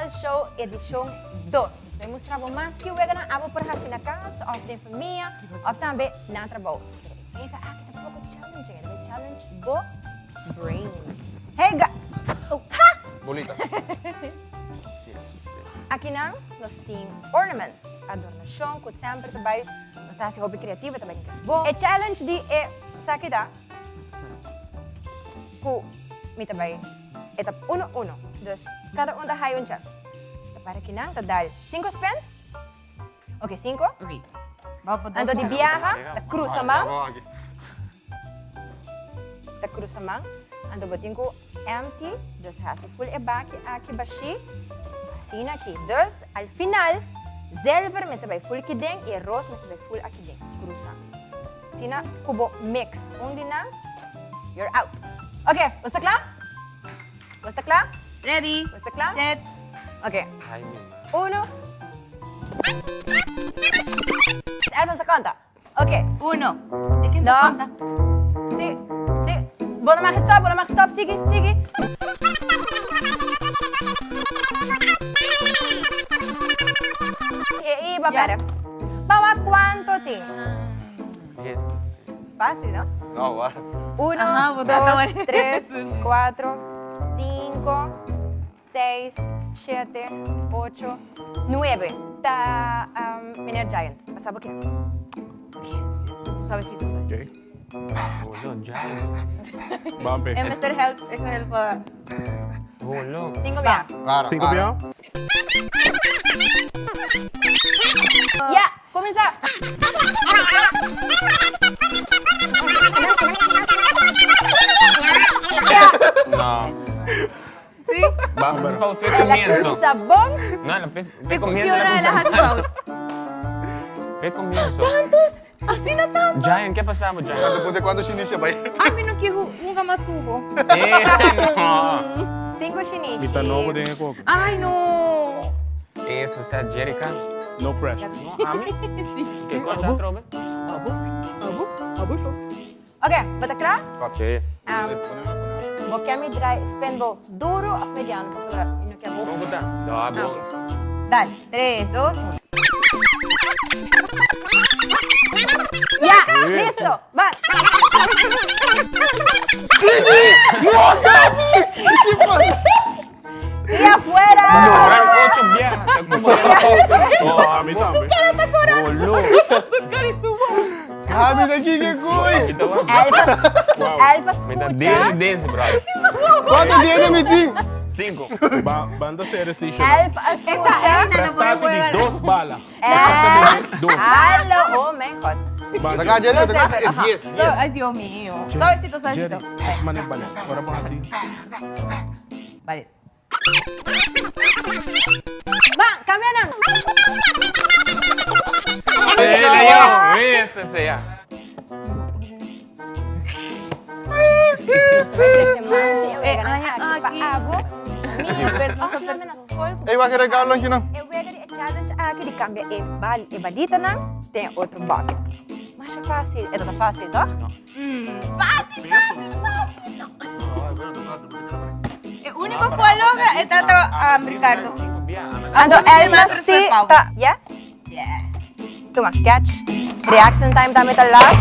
Challenge Show edishon dos. Nos ta mustra bo mas ki weganan abo por hasi na kas òf den famia òf tambe na trabou. Pero e wega aki ta poko challenging, e ta bay challenge bo brain. Hey ga. Oh, ha! Bolita. Akinan nos tin ornaments, adornashon ku semper ta bai, nos ta hasi hopi kreativo, ta bai den kesbon. E challenge di e esaki ta ku mi ta bai e ta uno uno, dus kada un ta haya un chèns. Ta para kinan ta dal sinku spin, oke sinku, anto di biaha ta krusa man, ta krusa man, anto bo tin ku empty, dus hasi ful e baki aki bashí, asina aki. Dus al final zilver mester bai ful kiden i e ros mester bai ful akiden, krusa. Asina ku bo mix un di nan, you're out. Ok, bo sta kla? Bo sta kla? Ready. Bo sta kla? Set. Ok. Uno. Elvin sa konta. Ok. Uno. E ken ta konta? Si, si. Bo no mag stop, bo no mag stop. Sigui, sigui. E iba, pera. Bawa kuanto tin? Fácil, no? No, wa. Uno, Ajá, bo ta dos, tama- tres, cuatro, cinco, seis, siete, ocho, nueve. Ta um, meneer Giant. Pasa bo ke? Suavecito, suavecito. Okay. Bolo, Giant. Bampe. En Mr. Help, extra help pa. Bolo. Cinco bia. Para, Cinco para. bia. Ya, kuminsá! No. Sí. Bárbaro. Fue El a comienzo. kuminsá bon. No, no, fue, fue ¿Qué comienzo. hora la has fout? Fue comienzo. Tantos? Asina tantos? Giant, ¿qué pasaba, Giant? Después de cuánto inicia, bai? A mi no kier hunga mas cu bo. Eh, no. Cinco shinishi. Mi ta nobo den e koko. Ay no. Eso, sa Jerica. No pressure. No, ami? ¿Qué cosa, Trobe? Abo, abo, abo so. Ok, bo ta kla? Sí. Bo ke mi draai spin bo duro of mediano pasobra mi no ke bo. Kon ku ta? No, bo. Dale, tres, dos, uno. Ya, listo, ba. Y afuera. Eran ocho biaha. Ta como No, ami tambe. Bolo. Gabi ta kiko koe. Elfa, Elfa Mi ta escucha. dele dance, brother. Cuánto tiene mi team? Cinco. Ba, banda serio si show. Elfa escucha. Prestati di dos bala. Eh, Dos. Hallo, oh mijn god. Ba, Ta kla, Jerry? Ta kla? Es dies, No, dies. ay Dios mío. Suavecito, suavecito. Jerry, mane bala. Ora bo hasi. Vale. Ban, cambia nan. Eh, Leon, eso es ya. Eh, aña aki. Ey, wak e regalo aki no. E wega di e challenge aki di cambia e bal e balitanan den otro bucket. Masha fácil. E ta fácil, toch? No. Fácil, fácil, fácil. E único cu a logra e tata Ricardo. Anto Elma si ta. Yes? Yes. Tuma, catch. Reaction time tambe ta laat.